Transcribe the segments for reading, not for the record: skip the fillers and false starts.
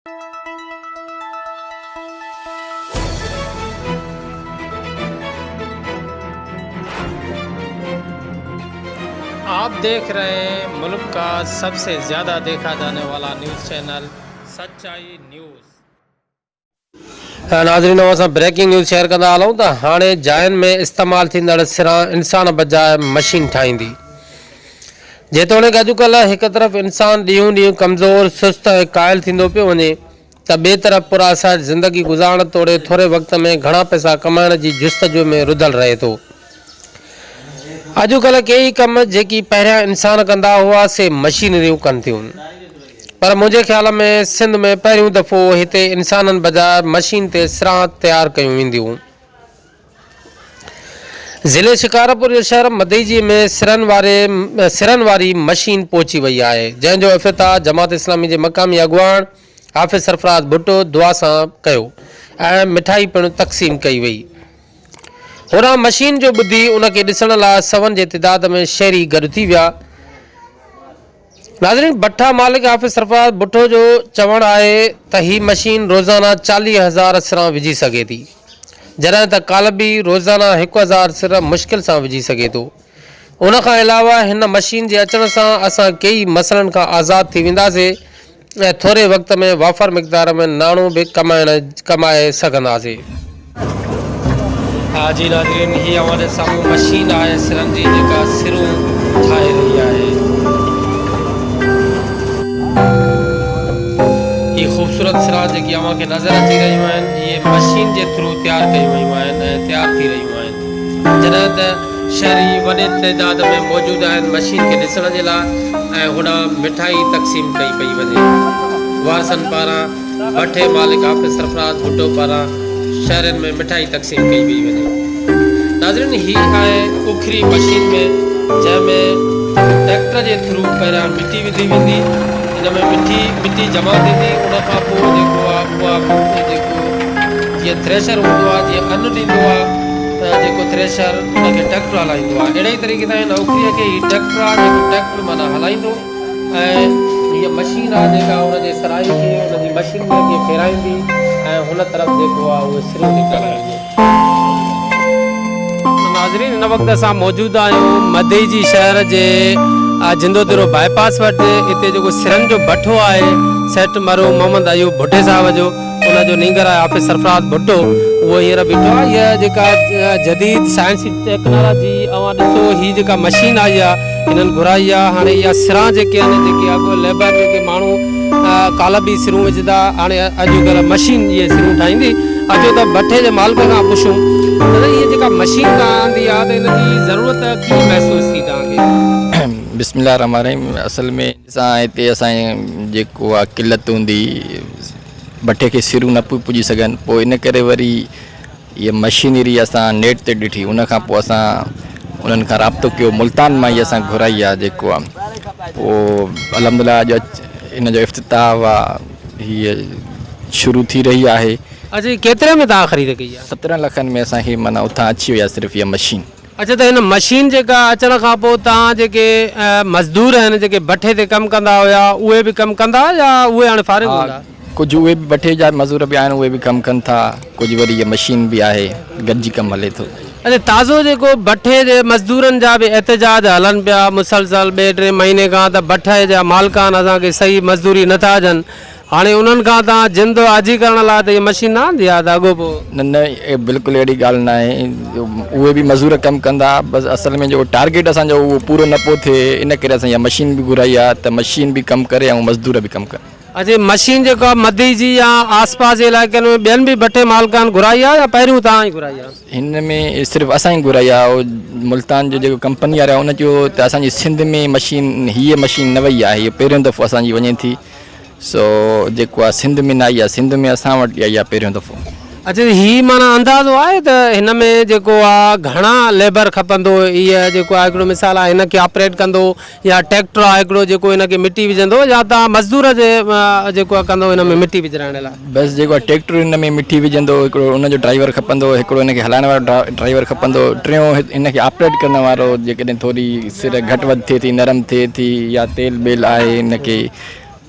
آپ ديک رهي هين ملڪ ڪا سب سي زياده ديکا جاني والا نيوز چينل سچائي نيوز. ناظرين اوهان سان بريڪنگ نيوز شيئر ڪندا هلون ته هاڻي جاين ۾ استعمال ٿيندڙ سران انسان بجاء مشين ٺاهيندي. جيتوڻيڪ اڄڪلهه هڪ طرف انسان ڏينهون ڏينهن ڪمزور، سست ۽ ڪاهل ٿيندو پيو وڃي ته ٻئي طرف پرآسائش زندگي گذارڻ توڙي ٿوري وقت ۾ گهڻا پئسا ڪمائڻ جي جستجو ۾ رڌل رهي ٿو. اڄڪلهه ڪيئي ڪم جيڪي پهريان انسان ڪندا هئا سي مشينريون ڪن ٿيون. پر منهنجي خيال ۾ سنڌ ۾ پهريون دفعو هتي انسانن بجاء مشين تي سران تيار ڪيون وينديون. ضلعي شڪارپور جي شهر مدئجي ۾ سرن واري سرن واري مشين پهچي وئي آهي، جنهن جو افتتاح جماعت اسلامي جي مقامي اڳواڻ حافظ سرفراز ڀٽو دعا سان ڪيو ۽ مٺائي پڻ تقسيم ڪئي وئي. هوڏانهن مشين جو ٻڌي ان کي ڏسڻ لاء سون جي تعداد ۾ شهري گڏ ٿي ويا. ناظرين بٺا مالڪ حافظ سرفراز ڀٽو جو چوڻ آهي ته هي مشين روزانه 40 هزار سران وجهي سگهي ٿي جڏهن ته ڪالبي روزانه 1000 سر مشڪل سان وجهي سگهي ٿو ان کان علاوه هن مشين جي اچڻ سان اسان ڪيئي مسئلن کان آزاد ٿي وينداسي ۽ ٿوري وقت ۾ وافر مقدار ۾ ناڻو به ڪمائڻ ڪمائي سگهنداسين. ها جي ناظرين هي اوهان جي سامهون مشين آهي سرن جي جيڪا سرون ٺاهي رهي آهي. هي خوبصورت سران جيڪي اوهان کي نظر اچي رهيون آهن اهي مشين جي ٿرو تيار ڪيون ويون آهن ۽ تيار ٿي رهيون آهن. جڏهن ته شهري وڏي تعداد ۾ موجود آهن مشين کي ڏسڻ جي لاء ۽ هوڏانهن مٺائي تقسيم ڪئي پئي وڃي وارثن پاران بٺي مالڪ حافظ سرفراز ڀٽو پاران شهرين ۾ مٺائي تقسيم ڪئي پئي وڃي ناظرين هي آهي اکري مشين ۾ جنهن ۾ ٽريڪٽر جي ٿرو پهريان مٽي وڌي ويندي ان ۾ مٺي مٽي جمع ٿيندي ان کان پوء جيڪو آهي اها مٽي جيڪو جيئن ٿريشر هوندو آهي جيئن ان ڏيندو آهي ته جيڪو ٿريشر ان کي ٽريڪٽر هلائيندو آهي اهڙي ئي طريقي سان هن اکريء کي هي ٽريڪٽر آهي جيڪو ٽريڪٽر معنيٰ هلائيندو ۽ هيء مشين آهي جيڪا ان جي سرائي کي ان جي مشينريء کي ڦيرائيندي ۽ هن طرف جيڪو آهي اهي سرون نڪرنديون. ناظرين هن وقت اسان موجود آهيون مدئجي شهر جي جندو ديرو باء پاس وٽ هتي جيڪو سرن جو بٺو آهي سيٺ مرحوم محمد ايوب ڀٽي صاحب جو ان جو نينگر آهي حافظ سرفراز ڀٽو اهو هينئر بيٺو آهي هيء جيڪا جديد سائنسي ٽيڪنالاجي اوهان ڏسو هي جيڪا مشين آئي آهي هنن گهرائي آهي هاڻي اها سران جيڪي آهن جيڪي اڳ ليبر جيڪي ماڻهو ڪالهه به سرون وجهندا هاڻي اڄڪلهه مشين اهي سرون ٺاهيندي اچو ته بٺي جي مالڪ کان پڇون دادا هيء جيڪا مشين توهان آندي آهي ته ان جي ضرورت ڪيئن محسوس ٿي توهان کي؟ بسم الله الرحمٰن الرحيم اصل ۾ ڏسان هتي اسان جيڪو آ قلت هوندي بٺي کي سرون نه پيون پڄي سگهن پوء ان ڪري وري هيء مشينري اسان نيٽ تي ڏٺي ان کان پوء اسان انهن کان رابطو ڪيو ملتان مان هي اسان گهرائي آ جيڪو آ پوء الحمد لله اڄ ان جو افتتاح آ هيء شروع ٿي رهي آهي. اڇا هي ڪيتري ۾ توهان خريد ڪئي آ؟ 17 لکن ۾ اسان کي معنيٰ اتان اچي وئي آ صرف هيء مشين. اڇا ته هن مشين جيڪا اچڻ کان پوء توهان جيڪي مزدور آهن جيڪي بٺي تي ڪم ڪندا هيا اهي به ڪم ڪندا يا اهي هاڻي فارغ ها هوندا؟ ڪجهه اهي به بٺي جا مزور به آهن اهي به ڪم ڪن ٿا ڪجهه وري هيء مشين به آهي گڏجي ڪم هلي ٿو. اڇا تازو جيڪو بٺي جي مزدورن جا به احتجاج هلن پيا مسلسل ٻئي ٽئين مهيني کان ته بٺي جا مالڪان اسان کي صحيح مزدوري نٿا ڏين هاڻي انهن کان توهان جند آجي ڪرڻ لاء ته هيء مشين نه آندي آهي ته اڳو پوء. نه نه بلڪل اهڙي ڳالهه نه آهي اهي به مزور ڪم ڪندا بس اصل ۾ جيڪو ٽارگيٽ اسان جو اهو پورو نه پيو ٿئي ان ڪري اسان اها مشين به گهرائي آهي ته مشين به ڪم ڪري ۽ مزدور به ڪم ڪن. اڇا هي مشين جيڪا مديجي يا آس پاس جي علائقن ۾ ٻين به بٺي مالڪان گهرائي آهي يا پهريون توهان ئي گهرائي آهي؟ هن ۾ صرف اسان ئي گهرائي آهي اهو ملتان جو جيڪو ڪمپني وارا ان چيو ته اسان جي سنڌ ۾ مشين هيء مشين نه وئي آهي هيء پهريون دفعو اسان جي وڃي ٿي سو جيڪو آ سنڌ ۾ نه آئي آ سنڌ ۾ اسان وٽ آئي آ پهريون دفعو. اڇا هي معنيٰ اندازو آهي ته هن ۾ جيڪو آ گهڻا ليبر کپندو هي جيڪو آ هڪڙو مثال آ هن کي آپريٽ ڪندو يا ٽريڪٽر آ هڪڙو جيڪو هن کي مٽي وجهندو يا توهان مزدور جي جيڪو آ ڪندو هن ۾ مٽي وجهرائڻ لاء. بس جيڪو آ ٽريڪٽر هن ۾ مٽي وجهندو هڪڙو ان جو ڊرائيور کپندو هڪڙو هن کي هلائڻ وارو ڊرائيور کپندو ٽيون هن کي آپريٽ ڪرڻ وارو جيڪڏهن ٿوري سر گهٽ وڌ ٿئي ٿي نرم ٿئي ٿي يا تيل بيل آهي هن کي.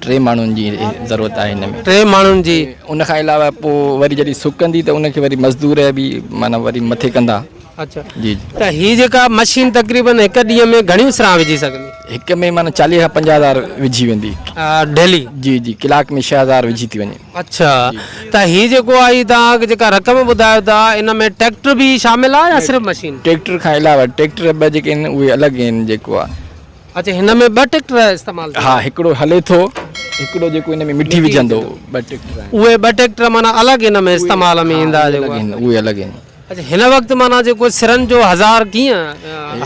ٽي ماڻهن جي ضرورت آهي هن ۾. ٽي ماڻهن جي. ان کان علاوه پوء وري جڏهن سڪندي ته ان کي وري مزدور به معنيٰ وري مٿي ڪندا. اڇا جي جي. ته هي جيڪا مشين تقريبن هڪ ڏينهن ۾ گهڻيون سران وجهي سگهندي؟ هڪ ۾ معنيٰ 40 کان 50 هزار وجهي ويندي. ڊيلي؟ جي جي ڪلاڪ ۾ 6000 وجهي ٿي وڃي. اڇا ته هي جيڪو آهي توهان جيڪا رقم ٻڌايو ٿا ان ۾ ٽريڪٽر به شامل آهي يا صرف مشين؟ ٽريڪٽر کان علاوه ٽريڪٽر ٻه جيڪي آهن اهي الڳ آهن جيڪو آهي. اڇا هن ۾ ٻه ٽريڪٽر استعمال ٿيندا؟ ها هڪڙو هلي ٿو هڪڙو جيڪو ان ۾ مٺي وجهندو ٻه ٽريڪٽر آهن. اهي ٻه ٽريڪٽر معنيٰ الڳ هن ۾ استعمال ۾ ايندا جيڪو آهي. اهي الڳ آهن. اڇا هن وقت معنيٰ جيڪو سرن جو هزار ڪيئن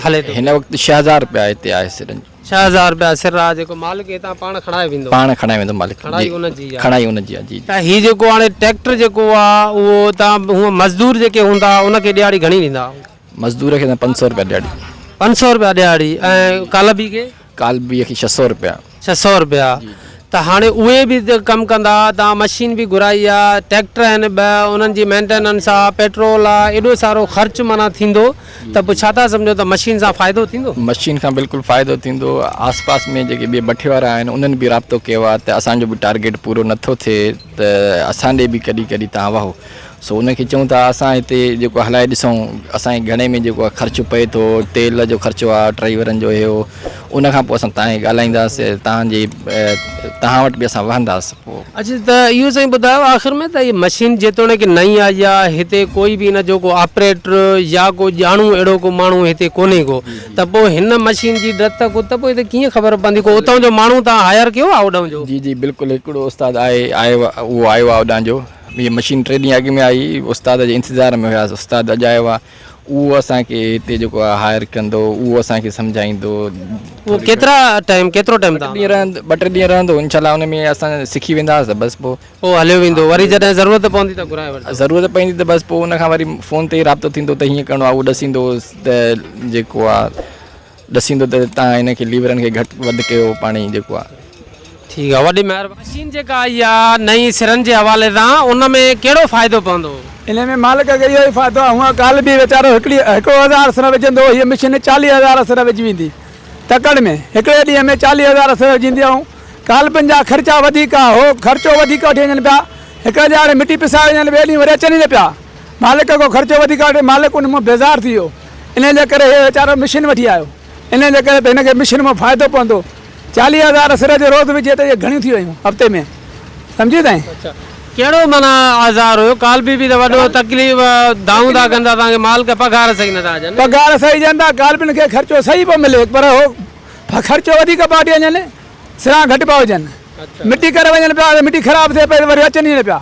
هلي ٿو؟ هن وقت 6000 رپيا هتي آهي سرن جو. 6000 رپيا سر آ جيڪو مالڪ هتان پاڻ کڻائي ويندو. پاڻ کڻائي ويندو مالڪ. کڻائي ان جي آ. کڻائي ان جي آ جي. ته هي جيڪو هاڻي ٽريڪٽر جيڪو آ اهو تان هونء مزدور جيڪي هوندا ان کي ڏيهاڙي گهڻي ڏيندا؟ مزدور کي تان 500 رپيا ڏيهاڙي. 500 رپيا ڏيهاڙي ۽ ڪالبي کي؟ ڪالبي کي 600 رپيا. 600 رپيا ته هاڻي اهي به ڪم ڪندا تان مشين به گهرائي آ ٽريڪٽر آهن ٻه انهن جي مينٽيننس آ پيٽرول آ ايڏو سارو خرچ معنيٰ ٿيندو ته پوء ڇا ٿا سمجهو ته مشين سان فائدو ٿيندو؟ مشين کان بلڪل فائدو ٿيندو، آس پاس ۾ جيڪي ٻئي بٺي وارا آهن انهن به رابطو ڪيو آهي ته اسان جو به ٽارگيٽ پورو نٿو ٿئي ته اسان ڏي به ڪڏهن ڪڏهن تان وهو سو انهن کي چئون ٿا اسان هتي جيڪو هلائي ڏسون اسان کي گهڻي ۾ جيڪو آهي خرچ پئي ٿو تيل جو خرچو آهي ڊرائيورن جو هي هو ان کان پوء اسان تان کي ڳالهائينداسين تان جي تان وٽ به اسان وهنداسين پوء. اچ ته اهو سائين ٻڌايو آخر ۾ ته هي مشين جيتوڻيڪ نئين آئي آ هتي ڪوئي به ان جو ڪو آپريٽر يا ڪو ڄاڻو اهڙو ڪو ماڻهو هتي ڪونهي ڪو ته پوء هن مشين جي ڊت ڪت پوء هتي ڪيئن خبر پوندي ڪو اتان جو ماڻهو توهان هائر ڪيو آ اوڏانهن جو. جي جي بلڪل هڪڙو استاد آهي آيو اهو آيو آ اوڏانهن جو هي مشين ٽي ڏينهن اڳ ۾ آئي استاد جي انتظار ۾ هياسين استاد اڄ آيو آ اهو اسان کي هتي جيڪو آ هائر ڪندو اهو اسان کي سمجهائيندو. اهو ڪيترا ٽائيم ڪيترو ٽائيم تان ڏينهن رهندو ٻه ٽي ڏينهن رهندو انشاء الله ان ۾ اسان سکي وينداسين ته بس پوء پوء هليو ويندو وري جڏهن ضرورت پوندي ته گهرائي وٺندو. ضرورت پوندي ته بس پوء ان کان وري فون تي ئي رابطو ٿيندو ته هيئن ڪرڻو آ اهو ڏسيندو ته جيڪو آ ڏسيندو ته تان هن کي ليورن کي گهٽ وڌ ڪيو پاڻي جيڪو آ. ٺيڪ آ وڏي مهرباني. مشين جيڪا آئي آ نئين سرن جي حوالي سان ان ۾ ڪهڙو فائدو پوندو؟ ان ۾ مالڪ کي اهو ئي فائدو آ هونء ڪالهه به ويچارو هڪڙي هڪڙو هزار سر وجهندو هو هيء مشين 40 هزار سر وجهي ويندي تڪڙ ۾ هڪڙي ڏينهن ۾ 40 هزار سر وجهيندي ۽ ڪالبن جا خرچا وڌيڪ آ هو خرچو وڌيڪ وٺي وڃن پيا هڪڙي ڏهاڙي مٽي پسائي وڃن ٻئي ڏينهن وري اچن ئي نه پيا مالڪ کان خرچو وڌيڪ وٺي مالڪ ان مان بيزار ٿي ويو انهيء جي ڪري هي ويچارو مشين وٺي آيو. انهيء جي ڪري ته هن کي مشين مان فائدو پوندو. 40 هزار سر جي روز وجهي ته اهي گهڻيون ٿي ويون هفتي ۾ سمجهي سائين. اڇا ڪهڙو معنيٰ آزار هيو ڪالبي به ته وڏو تڪليف دانهون ٿا ڪن ته اسان کي مالڪ پگهار صحيح نٿا ڏين. پگهار صحيح ڏين ٿا ڪالبين کي خرچو صحيح پيو ملي پر هو خرچو وڌيڪ پيا وٺي وڃن سران گهٽ پيا وجهن مٽي ڪري وڃن پيا مٽي خراب ٿئي پئي وري اچن ئي نه پيا.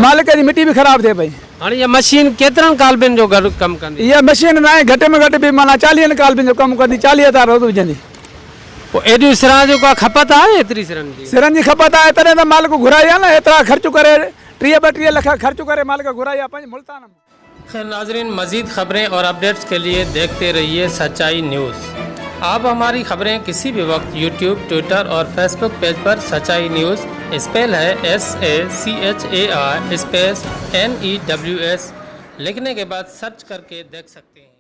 مالڪ جي مٽي به خراب ٿئي پئي. هاڻي اها مشين ڪيترن ڪالبين جو گڏ ڪم ڪندي؟ اها مشين ناهي گهٽ ۾ گهٽ به معنيٰ چاليهن ڪالبين جو ڪم ڪندي، 40 هزار روز وجهندي. پوء ايڏيون سران جو ڪا کپت آهي ايتري سرن جي؟ سرن جي کپت آهي تڏهن ته مالڪ گهرائي آهي نه ايترا خرچ ڪري ٽيهه ٻٽيهه لک خرچ ڪري مالڪ گهرائي آهي پنهنجي ملتان مان. خير ناظرين مزيد خبرين اور اپڊيٽس کے لئي ديکتي رهيي سچائي نيوز آپ هماري خبرين ڪسي به وقت يوٽيوب ٽوئٽر اور فيسبوڪ پيج پر سچائي news spell he S A C H A I space N E W S لکني ڪي بعد سرچ ڪر ڪي ديک سڪتي هين.